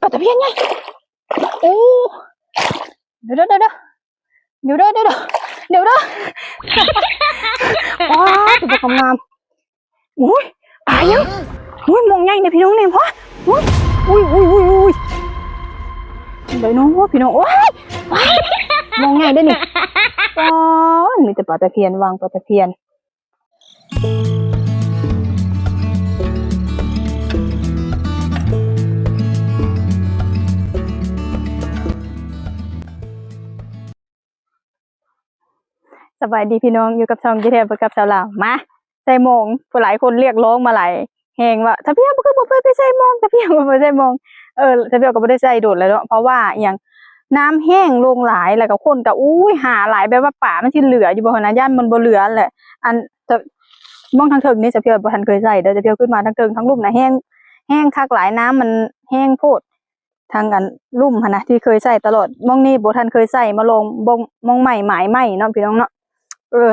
ປາຕະພຽນໃຫຍ່. ໂອ້ ດຽວໆໆ ດຽວເດີ ດຽວເດີ ດຽວເດີ ໂອ້ຍ ເປັນຕາງາມໆ. ໂອ້ຍ ປາຫຍັງ? ໂອ້ຍ ມອງໃຫຍ່ເດ້ພີ່ນ້ອງນີ້. ໂອ້ຍ ໂອ້ຍ ໂອ້ຍ ໂອ້ຍ ໄດ້ເນາະພີ່ນ້ອງ. ໂອ້ຍ ວ້າຍ ມອງໃຫຍ່ເດ້ນີ້. ໂອ້ຍ ມີແຕ່ປາຕະພຽນ ຫວ່າງປາຕະພຽນ. ສະບາຍດີພີ່ນ້ອງ ຢູ່ກັບຊ່ອງເຈແທ້ ກັບສາວລາວ. ມາໃສ່ມອງ ຜູ້ຫຼາຍຄົນຮຽກຮ້ອງມາຫຼາຍແຮງວ່າ ສາວພຽວຄືບໍ່ເຄີຍໄປໃສ່ມອງ ສາວພຽວບໍ່ໄປໃສ່ມອງ. ເອີ ສາວພຽວກໍບໍ່ໄດ້ໃສ່ດົນແລ້ວເນາະ ເພາະວ່າອີ່ຫຍັງ ນ້ຳແຫ້ງລົງຫຼາຍ ແລ້ວກໍຄົນກໍ ອູ້ຍ ຫາຫຼາຍ ແບບວ່າປາມັນຊິເຫຼືອຢູ່ບໍ່ຫັ້ນນະ ຢ້ານມັນບໍ່ເຫຼືອແຫຼະ. ອັນ ມອງທາງເທິງນີ້ ສາວພຽວບໍ່ທັນເຄີຍໃສ່ເດີ ສາວພຽວຂຶ້ນມາທາງເທິງ ທາງລຸ່ມນະແຫ້ງ ແຫ້ງຄັກຫຼາຍ ນ້ຳມັນແຫ້ງໂພດ. ທາງອັນລຸ່ມຫັ້ນນະ ທີ່ເຄີຍໃສ່ຕະຫຼອດ ໝ່ອງນີ້ບໍ່ທັນເຄີຍໃສ່ ມາລອງເບິ່ງ ໝ່ອງໃໝ່ ໝາຍໃໝ່ເນາະພີ່ນ້ອງເນາະ. ເອີ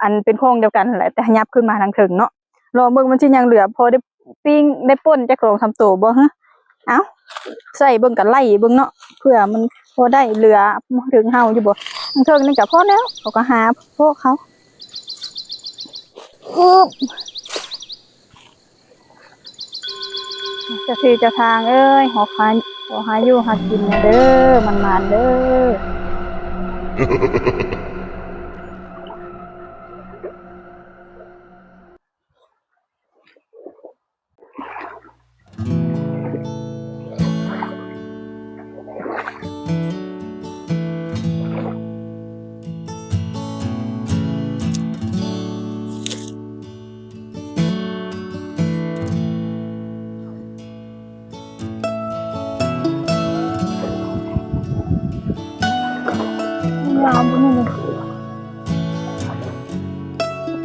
ອັນເປັນຂອງດຽວກັນຫັ້ນແຫຼະ ແຕ່ຫຍັບຂຶ້ນມາທາງເທິງເນາະ ລອງເບິ່ງມັນຊິຍັງເຫຼືອພໍໄດ້ປີ້ງໄດ້ປົ່ນຈັກສອງສາມໂຕບໍ່ຫື. ເອົ້າ ໃສ່ເບິ່ງ ກໍໄລ່ເບິ່ງເນາະ ເພື່ອມັນພໍໄດ້ເຫຼືອເຖິງເຮົາຢູ່ບໍ່. ທາງເທິງນີ້ກໍພໍແລ້ວ ເຂົາກໍຫາພວກເຂົາ. ອຶບ ເຈົ້າທີ່ເຈົ້າທາງເອີຍ ຂໍໃຫ້ ຂໍໃຫ້ຢູ່ໃຫ້ກິນແດ່ເດີ ໝານໆເດີ. ຍາວບໍ່ນີ້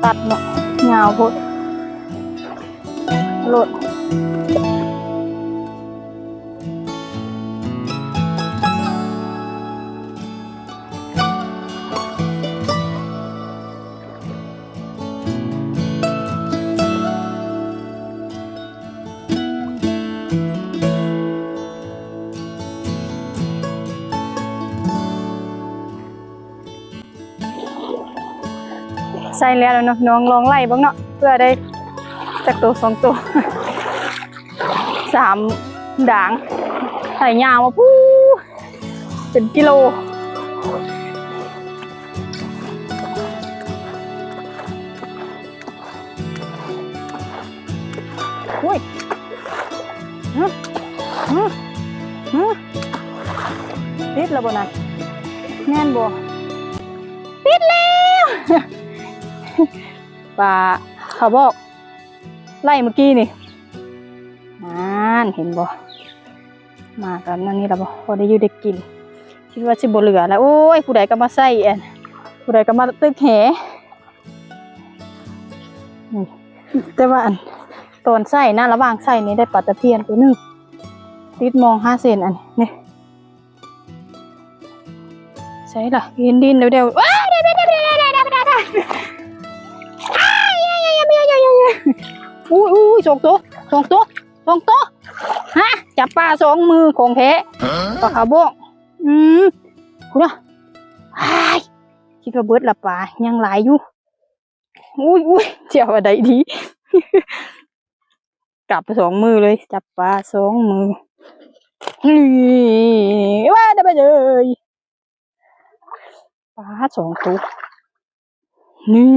ຕັດເນາະ ຍາວໂພດ ໂລດ. ໃສ່ແລ້ວເນາະພີ່ນ້ອງ ລອງໄລ່ເບິ່ງເນາະ ເພື່ອໄດ້ຈັກໂຕສອງໂຕ ສາມດາງ ໃສ່ຍາວມາ ປູ້ ເປັນກິໂລ. ໂອ້ຍ ຫຶ ຫຶ ຫຶ ຕິດແລ້ວບໍ່ນະ ແມ່ນບໍ່? ຕິດແລ້ວ ປາຂາບອກ ໄລ່ມື້ກີ້ນີ້ ນັ້ນ ເຫັນບໍ່? ມາກັນອັນນີ້ລະບໍ່ ພໍໄດ້ຢູ່ໄດ້ກິນ ຄິດວ່າຊິບໍ່ເຫຼືອລະ. ໂອ້ຍ ຜູ້ໃດກໍມາໃສ່ອັນ ຜູ້ໃດກໍມາຕຶກແຫ ນີ້ ແຕ່ວ່າອັນ ຕອນໃສ່ນະ ລະຫວ່າງໃສ່ນີ້ໄດ້ປາຕະພຽນໂຕໜຶ່ງ ຕິດມອງຫ້າເຊັນ ອັນນີ້ ໃສ່ລະ ເຫັນດິນແດວໆ ວ້າຍ ອຸ້ຍ ອຸ້ຍ ສອງໂຕ ສອງໂຕ ສອງໂຕ ຮະ ຈັບປາສອງມືຂອງແທ້ ປາຂາບອກ ອືມ ພຸ້ນນະ ອ້າຍ ຄິດວ່າເບິດລະປາ ຍັງຫຼາຍຢູ່ ອຸ້ຍ ອຸ້ຍ ເຈົ້າວ່າໄດ້ດີ ກັບສອງມືເລີຍ ຈັບປາສອງມື ນີ້ ວ່າໄດ້ໄປເລີຍ ປາສອງໂຕ ນີ້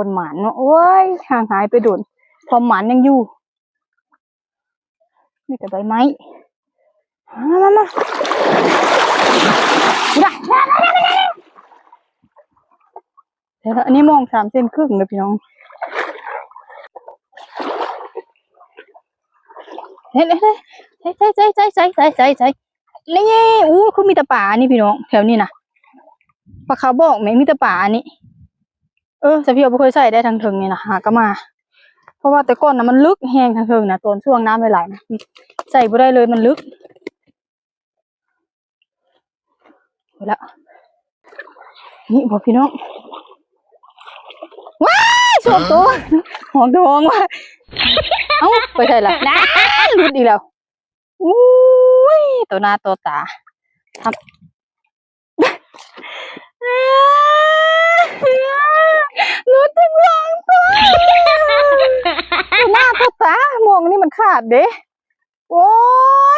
ຄົນໝານເນາະ ໂອ້ຍ ຫ່າງຫາຍໄປດົນ ຄວາມໝານຍັງຢູ່ ມີແຕ່ໃບໄມ້ ມາ ມາ ມາ ອັນນີ້ມອງສາມເຊັນເຄິ່ງເດີພີ່ນ້ອງ ເຫັນ ເຫັນ ເຫັນ ໃສ່ ໃສ່ ນີ້ ອູ້ ຄືມີແຕ່ປານີ້ພີ່ນ້ອງ ແຖວນີ້ນະ ປາຂາບອກແໝ່ ມີແຕ່ປານີ້. ເອີ ສາວພຽວບໍ່ເຄີຍໃສ່ໄດ້ທາງເທິງນີ້ນະ ຫາກໍມາ ເພາະວ່າແຕ່ກ່ອນນະມັນເລິກແຮງທາງເທິງນະ ຕອນຊ່ວງນ້ຳຫຼາຍໆນະ ໃສ່ບໍ່ໄດ້ເລີຍ ມັນເລິກ ພຸ້ນລະ ນີ້ບໍ່ພີ່ນ້ອງ ວ້າຍ ສອງໂຕ ຫອງທອງວ່າ ເອົ້າ ໄປໃສລະ ນັ້ນ ຫຼຸດອີກແລ້ວ. ອູ້ ຕໍ່ໜ້າຕໍ່ຕາ. ຫຼຸດທັງສອງຕົວ ຕໍ່ໜ້າຕໍ່ຕາ. ໝ່ອງນີ້ມັນຂາດເດ້. ໂອ້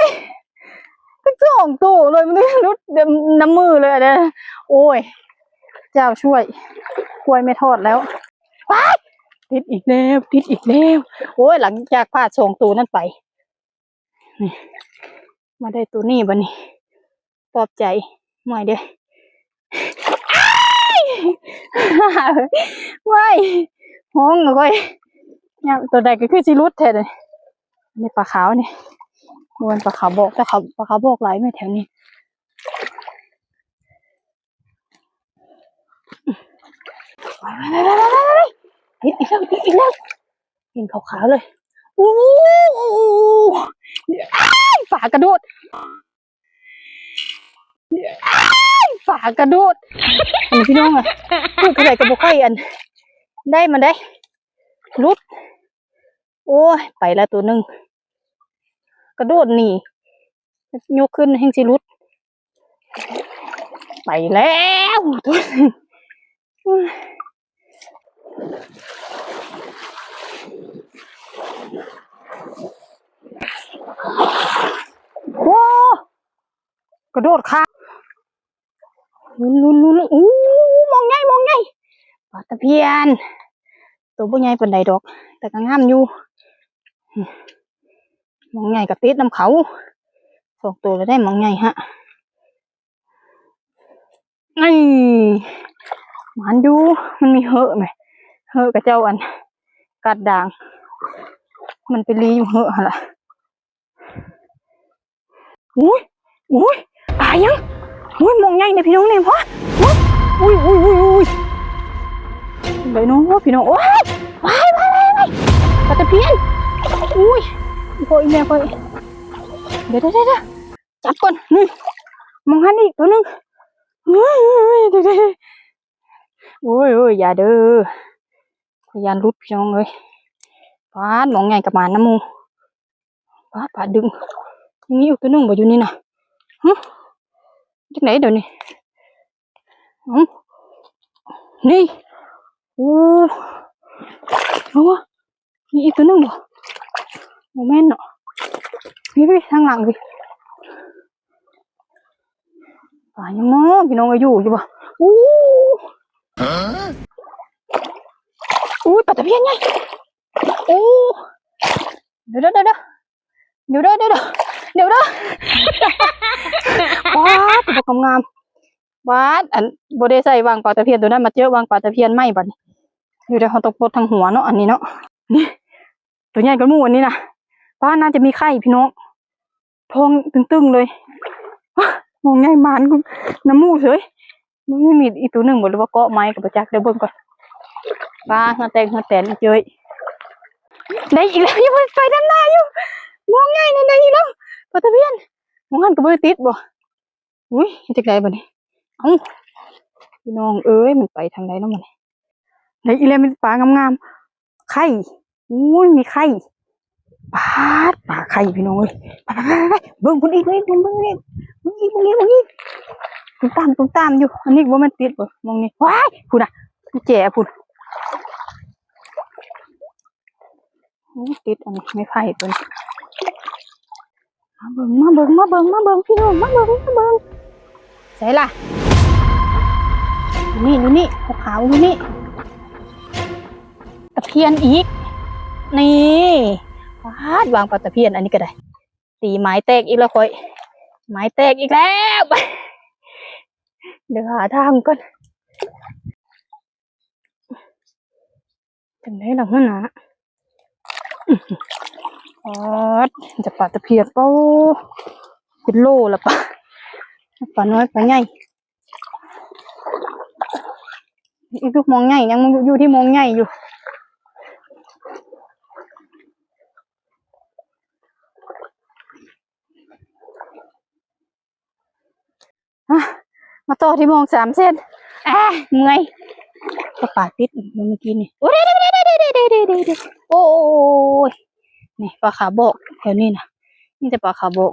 ຍ ທັງສອງໂຕເລີຍ ມັນຫຼຸດນຳມືເລີຍເດ້. ໂອ້ຍ ເຈົ້າຊ່ວຍ ກວຍແມ່ທອດແລ້ວ. ວ້າຍ ຕິດອີກແລ້ວ ຕິດອີກແລ້ວ. ໂອ້ຍ ຫຼັງຈາກພາດສອງໂຕນັ້ນໄປ ນີ້ ມາໄດ້ໂຕນີ້ບັດນີ້ ປອບໃຈ. ເມື່ອຍເດ້ ວ້າຍ ຮ້ອງຂ້ອຍ. ຍາມໂຕໃດກໍຄືຊິຫຼຸດແທ້ເດ້. ນີ້ປາຂາວນີ້ ໂອ້ຍ ປາຂາວບອກ ແຕ່ຂາວ ປາຂາວບອກຫຼາຍແມ່ແຖວນີ້. ເຫັນອີກແລ້ວ ເຫັນອີກແລ້ວ ເຫັນຂາວໆເລີຍ. ໂອ້ ອ້າຍ ປາກະໂດດ ອ້າຍ ປາກະໂດດ. ອັນນີ້ພີ່ນ້ອງ ຖືກເທົ່າໃດກໍບໍ່ຄ່ອຍອັນ ໄດ້ມັນໄດ້ ຫຼຸດ. ໂອ້ຍ ໄປລະໂຕໜຶ່ງ ກະໂດດໜີ ຍົກຂຶ້ນແຮ່ງຊິຫຼຸດ. ໄປແລ້ວ ໂຕໜຶ່ງ. ໂອ້ ກະໂດດຂ້າມ ລຸ້ນໆໆ ໂອ້ ໝ່ອງໃຫຍ່ ໝ່ອງໃຫຍ່ ປາຕະພຽນ. ໂຕບໍ່ໃຫຍ່ປານໃດດອກ ແຕ່ກໍງາມຢູ່. ໝ່ອງໃຫຍ່ກໍຕິດນຳເຂົາ ສອງໂຕແລ້ວໄດ້ໝ່ອງໃຫຍ່ຫະ. ນີ້ ໝານຢູ່ ມັນມີເຫີແມ ເຫີຂະເຈົ້າອັນ ກັດດາງ ມັນໄປລີ້ຢູ່ເຫີຫັ້ນລະ. ອຸ້ຍ ອຸ້ຍ ປາຫຍັງ? ອຸ້ຍ ໝ່ອງໃຫຍ່ເດ້ພີ່ນ້ອງນີ້ ຮະ ອຸ້ຍ ອຸ້ຍ ອຸ້ຍ ອຸ້ຍ ອຸ້ຍ ໄດ້ເນາະພີ່ນ້ອງ. ໂອ້ຍ ວ້າຍ ວ້າຍ ວ້າຍ ປາຕະພຽນ. ອຸ້ຍ ພໍ່ອີ່ແມ່ຂ້ອຍ ດຽວໆໆ ຈັບກ່ອນ. ນີ້ ມອງຫັ້ນອີກໂຕໜຶ່ງ. ເຮີ້ຍ ເຮີ້ຍ ເຮີ້ຍ ເຮີ້ຍ ໂອ້ຍ ໂອ້ຍ ຢ່າເດີ ຂ້ອຍຢ້ານຫຼຸດພີ່ນ້ອງເອີຍ. ປາດ ໝ່ອງໃຫຍ່ກໍມານຳໝູ່. ປາດ ປາດດຶງ ຍັງມີອີກໂຕໜຶ່ງບໍ່ຢູ່ນີ້ນະ? ຮະ ຈັ່ງໃດດຽວນີ້? ເອົ້າ ນີ້ ໂອ້ ໂອ້ ມີອີກໂຕໜຶ່ງບໍ່? ບໍ່ແມ່ນເນາະ ພີ້ໆ ທາງຫຼັງພີ້. ປາຍັງເນາະ ພີ່ນ້ອງເອີຍ ຢູ່ຢູ່ບໍ່? ອູ້ ອູ້ຍ ປາຕະພຽນໃຫຍ່. ອູ້ ດຽວໆໆ ດຽວເດີ ດຽວເດີ ດຽວເດີ ດຽວເດີ. ປາດ ຕົວບັກງາມໆ ບາດ ອັນ ບໍ່ໄດ້ໃສ່ຫວ່າງປາຕະພຽນຕົວນັ້ນ ມາເຈີຫວ່າງປາຕະພຽນໃໝ່ບັດນີ້. ດຽວເຮົາຕ້ອງປົດທາງຫົວເນາະ ອັນນີ້ເນາະ. ນີ້ ຕົວໃຫຍ່ກວ່າໝູ່ອັນນີ້ນະ. ປາດ ໜ້າຈະມີໄຂ່ພີ່ນ້ອງ ທ້ອງຕຶງໆເລີຍ. ໝ່ອງໃຫຍ່ມານນຳໝູ່ເສີຍ. ມັນມີອີກໂຕໜຶ່ງບໍ່ ຫຼືວ່າເກາະໄມ້ກໍບໍ່ຈັກ ດຽວເບິ່ງກ່ອນ. ປາ ເຫື່ອແຕກເຫື່ອແຕນອີກເຈີຍ. ໄດ້ອີກແລ້ວ ຍັງໄປນຳໜ້າຢູ່. ໝ່ອງໃຫຍ່ນັ້ນໄດ້ອີກແລ້ວ ປາຕະພຽນ. ໝ່ອງຫັ້ນກໍບໍ່ໄດ້ຕິດບໍ່? ອຸ້ຍ ເຮັດຈັ່ງໃດບັດນີ້? ເອົ້າ ພີ່ນ້ອງເອີຍ ມັນໄປທາງໃດເນາະບັດນີ້? ໄດ້ອີກແລ້ວ ມີປາງາມໆ ໄຂ່. ອຸ້ຍ ມີໄຂ່. ປາດ ປາໄຂ່ພີ່ນ້ອງເອີຍ. ໄປໆໆໆ ເບິ່ງພຸ້ນອີກ ເບິ່ງອີກ ເບິ່ງອີກ ເບິ່ງອີກ ເບິ່ງອີກ ເບິ່ງອີກ. ຕຸ້ມຕາມ ຕຸ້ມຕາມຢູ່. ອັນນີ້ບໍ່ແມ່ນຕິດບໍ່ ໝ່ອງນີ້? ວ້າຍ ພຸ້ນນະ ກຸນແຈພຸ້ນ. ໂອ້ ຕິດອັນໄມ້ໄຜ່ຕົວນີ້. ມາເບິ່ງ ມາເບິ່ງ ມາເບິ່ງ ມາເບິ່ງ ພີ່ນ້ອງ ມາເບິ່ງ ມາເບິ່ງ. ໃສລະ? ຢູ່ນີ້ ຢູ່ນີ້ ຂາວໆຢູ່ນີ້. ຕະພຽນອີກ. ນີ້ ປາດ ຫວ່າງປາຕະພຽນ ອັນນີ້ກໍໄດ້. ຕີໄມ້ແຕກອີກແລ້ວຂ້ອຍ ໄມ້ແຕກອີກແລ້ວ. ດຽວຫາທາງກ່ອນ. ຈັ່ງໃດລະຫັ້ນນະ? ອາດ ຈະປາຕະພຽນ ໂອ້ ເປັນໂລລະປາ ປານ້ອຍປາໃຫຍ່. ອີກລູກມອງໃຫຍ່ ຍັງຢູ່ທີ່ມອງໃຫຍ່ຢູ່. ຮະ ມາຕໍ່ທີ່ມອງສາມເສັ້ນ. ອາ ເມື່ອຍ ກໍປາຕິດເມື່ອກີ້ນີ້. ໂອ້ ໂອ້ຍ ນີ້ປາຂາບອກ ແຖວນີ້ນະ ມີແຕ່ປາຂາບອກ.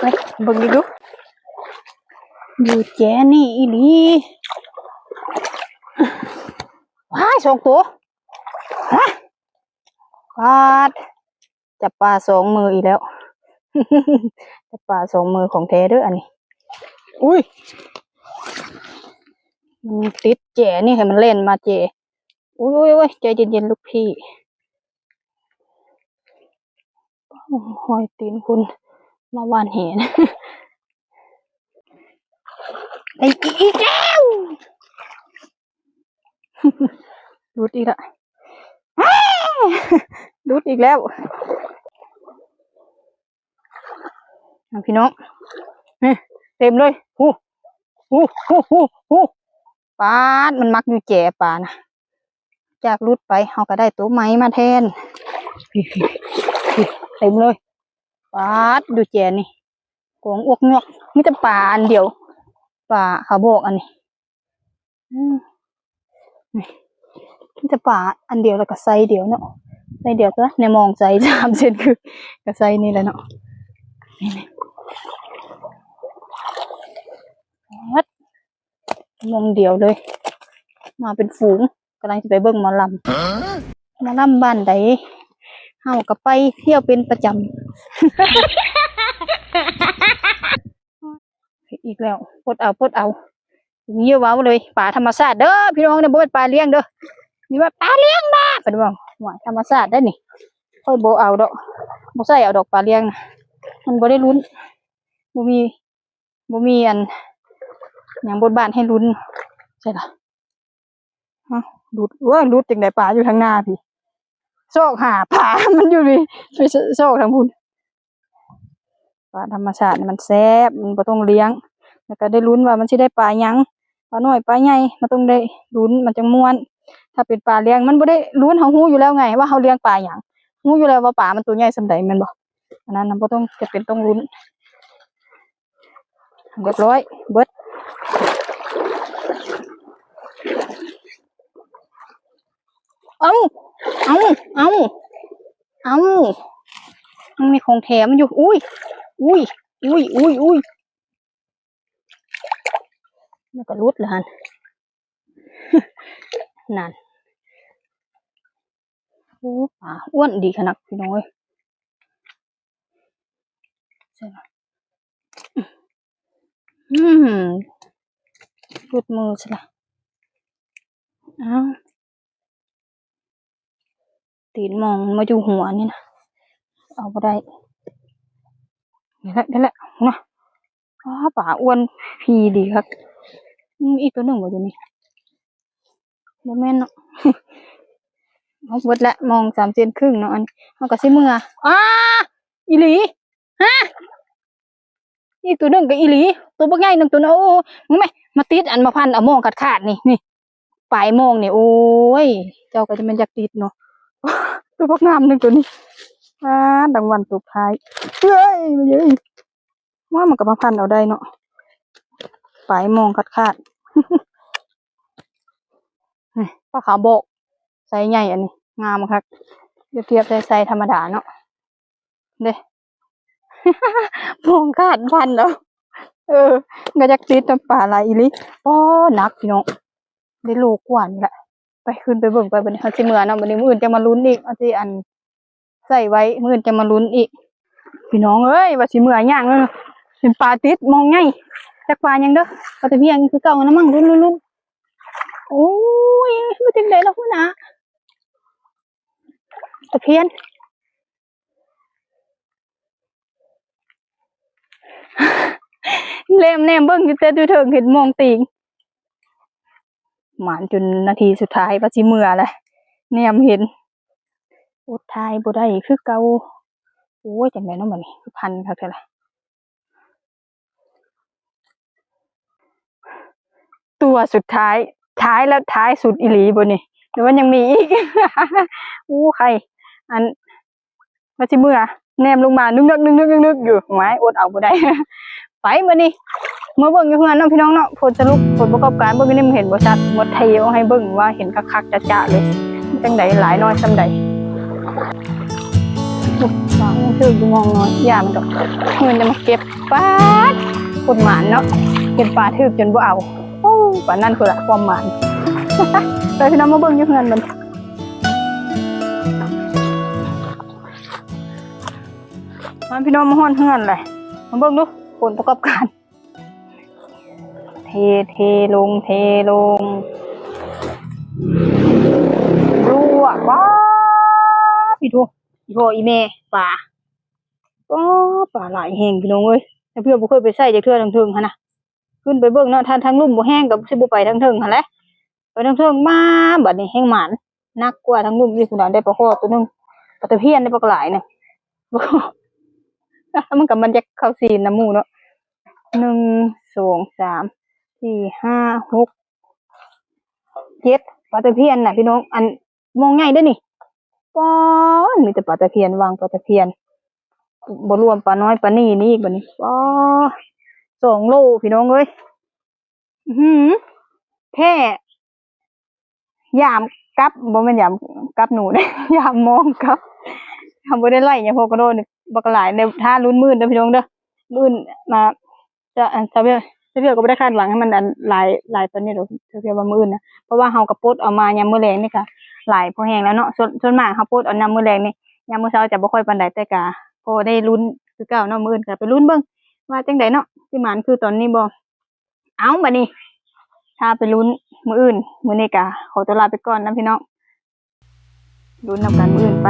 ເບິ່ງອີກດູ ຢູ່ແຈນີ້ອີ່ຫຼີ. ວ້າຍ ສອງໂຕ ຮະ ປາດ ຈັບປາສອງມືອີກແລ້ວ ຈັບປາສອງມືຂອງແທ້ເດີ້ອັນນີ້. ອຸ້ຍ ມັນຕິດແຈນີ້ ໃຫ້ມັນແລ່ນມາແຈ. ໂອ້ຍ ໂອ້ຍ ໂອ້ຍ ໃຈເຢັນໆ ລູກພີ່. ໂອ້ ຮອຍຕີນຄົນມາຫວ່ານແຫນະ. ໄດ້ອີກແລ້ວ ຫຼຸດອີກລະ ຫຼຸດອີກແລ້ວ. ພີ່ນ້ອງ ນີ້ ເຕັມເລີຍ ຫູ ຫູ ຫູ ຫູ ຫູ. ປາດ ມັນມັກຢູ່ແຈປານະ ຈາກຫຼຸດໄປ ເຮົາກໍໄດ້ໂຕໃໝ່ມາແທນ. ເຕັມເລີຍ ປາດ ຢູ່ແຈນີ້ ກອງອວກຍວກ ມີແຕ່ປາອັນດຽວ ປາຂາບອກອັນນີ້. ອືມ ນີ້ ມີແຕ່ປາອັນດຽວ ແລ້ວກໍໄຊດຽວເນາະ ໄຊດຽວຕົວະ ໃນມອງໄຊສາມເຊັນ ຄືກໍໄຊນີ້ແຫຼະເນາະ. ນີ້ ນີ້ ປາດ ມອງດຽວເລີຍ ມາເປັນຝູງ ກຳລັງຊິໄປເບິ່ງໝໍລຳ. ໝໍລຳບ້ານໃດ ເຮົາກໍໄປທ່ຽວເປັນປະຈຳ. ອີກແລ້ວ ປົດເອົາ ປົດເອົາ ຢ່າເວົ້າເລີຍ ປາທຳມະຊາດເດີ້ພີ່ນ້ອງເດີ້ ບໍ່ແມ່ນປາລ້ຽງເດີ້. ນີ້ວ່າປາລ້ຽງບາ ເພິ່ນເວົ້າ ໂອ້ຍ ທຳມະຊາດເດ້ນີ້ ຂ້ອຍບໍ່ເອົາດອກ ບໍ່ໃສ່ເອົາດອກ ປາລ້ຽງນະ ມັນບໍ່ໄດ້ລຸ້ນ ບໍ່ມີ ບໍ່ມີອັນຫຍັງບົດບາດໃຫ້ລຸ້ນ. ໃສ່ລະ ຮະ ຫຼຸດ ໂອ້ຍ ຫຼຸດຈັ່ງໃດ ປາຢູ່ທາງໜ້າພີ້ ຊອກຫາປາ ມັນຢູ່ພີ້ ໄປຊອກທາງພຸ້ນ. ປາທຳມະຊາດນີ້ມັນແຊບ ມັນບໍ່ຕ້ອງລ້ຽງ ແລ້ວກໍໄດ້ລຸ້ນວ່າມັນຊິໄດ້ປາຫຍັງ ປານ້ອຍປາໃຫຍ່ ມັນຕ້ອງໄດ້ລຸ້ນ ມັນຈັ່ງມ່ວນ. ຖ້າເປັນປາລ້ຽງມັນບໍ່ໄດ້ລຸ້ນ ເຮົາຮູ້ຢູ່ແລ້ວໄງວ່າເຮົາລ້ຽງປາຫຍັງ ຮູ້ຢູ່ແລ້ວວ່າປາມັນໂຕໃຫຍ່ສ່ຳໃດ ແມ່ນບໍ່? ອັນນັ້ນນະບໍ່ຕ້ອງຈຳເປັນຕ້ອງລຸ້ນ. ຮຽບຮ້ອຍ ເບິດ. ເອົາ ເອົາ ເອົາ ເອົາ ມັນມີຂອງແຖມຢູ່. ອຸ້ຍ ອຸ້ຍ ອຸ້ຍ ອຸ້ຍ ອຸ້ຍ ມັນກໍຫຼຸດແລ້ວຫັ້ນ ນັ້ນ. ໂອ້ ປາອ້ວນດີຂະໜາດພີ່ນ້ອງເອີຍ ອືມ ຫຼຸດມືຊະລະ ອ້າວ ຕີນມອງມາຢູ່ຫົວນີ້ນະ ເອົາບໍ່ໄດ້ ນີ້ແຫຼະ ນີ້ແຫຼະ ນະ. ອ້າ ປາອ້ວນພີດີຄັກ. ອືມ ອີກໂຕໜຶ່ງບໍ່ຢູ່ນີ້? ບໍ່ແມ່ນເນາະ. ເອົາເບິດແລ້ວ ມອງສາມເຊັນເຄິ່ງເນາະ. ອັນນີ້ເຮົາກໍຊິເມືອ. ອ້າ ອີ່ຫຼີ ຮະ ອີກໂຕໜຶ່ງກໍອີ່ຫຼີ ໂຕບັກໃຫຍ່ໜຶ່ງໂຕນະ. ໂອ້ ມາແມ້ ມາຕິດອັນມາພັນເອົາມອງຂາດໆ ນີ້ ນີ້ ປາຍມອງນີ້ ໂອ້ຍ ເຈົ້າກໍຈະແມ່ນຢາກຕິດເນາະ. ໂຕບັກງາມໜຶ່ງໂຕນີ້ ອ້າ ລາງວັນຕົບທ້າຍ ເອີຍ ເອີຍ ວ່າມັນກໍມາພັນເອົາໄດ້ເນາະ ປາຍມອງຂາດໆ. ນີ້ ປາຂາບອກ ໄຊໃຫຍ່ ອັນນີ້ງາມຄັກ ທຽບໃສ່ໄຊທຳມະດາເນາະ. ເດ້ ມອງຂາດພັນເອົາ. ເອີ ກໍຢາກຕິດນຳປາຫຼາຍອີ່ຫຼີ. ໂອ້ ໜັກພີ່ນ້ອງ ໄດ້ໂລກວ່ານີ້ແຫຼະ. ໄປ ຂຶ້ນໄປເບິ່ງໄປ ບັດນີ້ເຮົາຊິເມືອເນາະ. ບັດນີ້ມື້ອື່ນຈະມາລຸ້ນອີກ ເຮົາຊິອັນໃສ່ໄວ້ ມື້ອື່ນຈະມາລຸ້ນອີກ. ພີ່ນ້ອງເອີຍ ວ່າຊິເມືອຍ່າງເລີຍ ເຫັນປາຕິດມອງໃຫຍ່ ຈັກປາຫຍັງເດີ້. ປາຕະພຽງຄືເກົ່ານະມັ້ງ. ລຸ້ນໆໆ ໂອ້ຍ ມາຈັ່ງໃດລະຫົວໜ້າ ຕະພຽນ. ແນມ ແນມເບິ່ງຢູ່ແຕ່ຢູ່ເທິງ ເຫັນມອງຕີງ. ໝານຈົນນາທີສຸດທ້າຍວ່າຊິເມືອແຫຼະ ແນມເຫັນ ອົດຖ່າຍບໍ່ໄດ້ຄືເກົ່າ. ໂອ້ຍ ຈັ່ງໃດເນາະບັດນີ້ ຄືພັນຄັກແທ້ລະ. ຕົວສຸດທ້າຍ ທ້າຍແລ້ວ ທ້າຍສຸດອີ່ຫຼີບໍ່ນີ້ ຫຼືວ່າຍັງມີອີກ? ໂອ້ ໄຄ ອັນ ວ່າຊິເມືອ ແນມລົງມານຶກໆໆໆຢູ່. ຫວາຍ ອົດເອົາບໍ່ໄດ້. ໄປບັດນີ້ ເມືອເບິ່ງຢູ່ເຮືອນເນາະ ພີ່ນ້ອງເນາະ. ຜົນສະຫຼຸບ ຜົນປະກອບການ ເບິ່ງຢູ່ນີ້ມັນເຫັນບໍ່ຊັດ ໝົດໄທເອົາໃຫ້ເບິ່ງວ່າເຫັນຄັກໆຈະໆເລີຍ ຈັ່ງໃດ ຫຼາຍນ້ອຍສ່ຳໃດ. ປາຍັງຖືກຢູ່ ມອງນ້ອຍ ຢ່າມັນດອກ ເງິນຈະມາເກັບ. ປາດ ຄົນໝານເນາະ ເຫັນປາຖືກຈົນບໍ່ເອົາ. ໂອ້ ປານນັ້ນພຸ້ນລະຄວາມໝານ. ໄປພີ່ນ້ອງ ມາເບິ່ງຢູ່ເຮືອນມັນ. ມາພີ່ນ້ອງ ມາຮອດເຮືອນແຫຼະ ມາເບິ່ງດູຜົນປະກອບການ. ເທ ເທລົງ ເທລົງ ລວກ. ວ້າ ອີໂທ ອີພໍ່ ອີແມ່ ປາ ປາ ປາຫຼາຍແຮງພີ່ນ້ອງເອີຍ. ແຕ່ເພື່ອບໍ່ເຄີຍໄປໃສ່ຈັກເທື່ອທາງເທິງຫັ້ນນະ ຂຶ້ນໄປເບິ່ງເນາະ ຖ້າທາງລຸ່ມບໍ່ແຮງກໍຊິບໍ່ໄປທາງເທິງຫັ້ນແຫຼະ. ໄປທາງເທິງມາ ບັດນີ້ແຮງໝານ ໜັກກວ່າທາງລຸ່ມອີກພຸ້ນນະ. ໄດ້ປາຄໍ່ໂຕໜຶ່ງ ປາຕະພຽນໄດ້ບັກຫຼາຍນະ. ມັນກໍມັນຢາກເຂົ້າຊີນນຳໝູ່ເນາະ. ໜຶ່ງ ສອງ ສາມ ສີ່ ຫ້າ ຫົກ ເຈັດ ປາຕະພຽນນະພີ່ນ້ອງ. ອັນມອງໃຫຍ່ເດ້ນີ້ ປ້ອນ ມີແຕ່ປາຕະພຽນ ຫວ່າງປາຕະພຽນ ບໍ່ລວມປານ້ອຍປານີນີ້ອີກ. ບັດນີ້ ປ້ອ ສອງໂລພີ່ນ້ອງເອີຍ. ອືຫື ແທ້ ຍາມກັບ ບໍ່ແມ່ນຍາມກັບໜູເດ້ ຍາມມອງກັບ. ເຮົາບໍ່ໄດ້ໄລ່ຫຍັງ ເພາະກະໂດດບັກຫຼາຍ. ຖ້າລຸ້ນມື້ອື່ນເດີພີ່ນ້ອງເດີ ມື້ອື່ນມາ ຈະ ອັນ ຊາວເວຍ ຊາວເວຍກໍບໍ່ໄດ້ຄາດຫວັງໃຫ້ມັນ ອັນ ຫຼາຍ ຫຼາຍປານນີ້ດອກ ຊາວເວຍວ່າມື້ອື່ນນະ. ເພາະວ່າເຮົາກໍປົດເອົາມາຍາມມື້ແລງນີ້ກະຫຼາຍພໍແຮງແລ້ວເນາະ. ສ່ວນ ສ່ວນມາກເຮົາປົດເອົາຍາມມື້ແລງນີ້ ຍາມມື້ເຊົ້າຈະບໍ່ຄ່ອຍປານໃດ ແຕ່ກະພໍໄດ້ລຸ້ນຄືເກົ່າເນາະ. ມື້ອື່ນກະໄປລຸ້ນເບິ່ງວ່າຈັ່ງໃດເນາະ ຊິໝານຄືຕອນນີ້ບໍ່. ເອົາ ບັດນີ້ຖ້າໄປລຸ້ນມື້ອື່ນ ມື້ນີ້ກະຂໍຕົວລາໄປກ່ອນນະພີ່ນ້ອງ. ລຸ້ນນຳກັນມື້ອື່ນໄປ.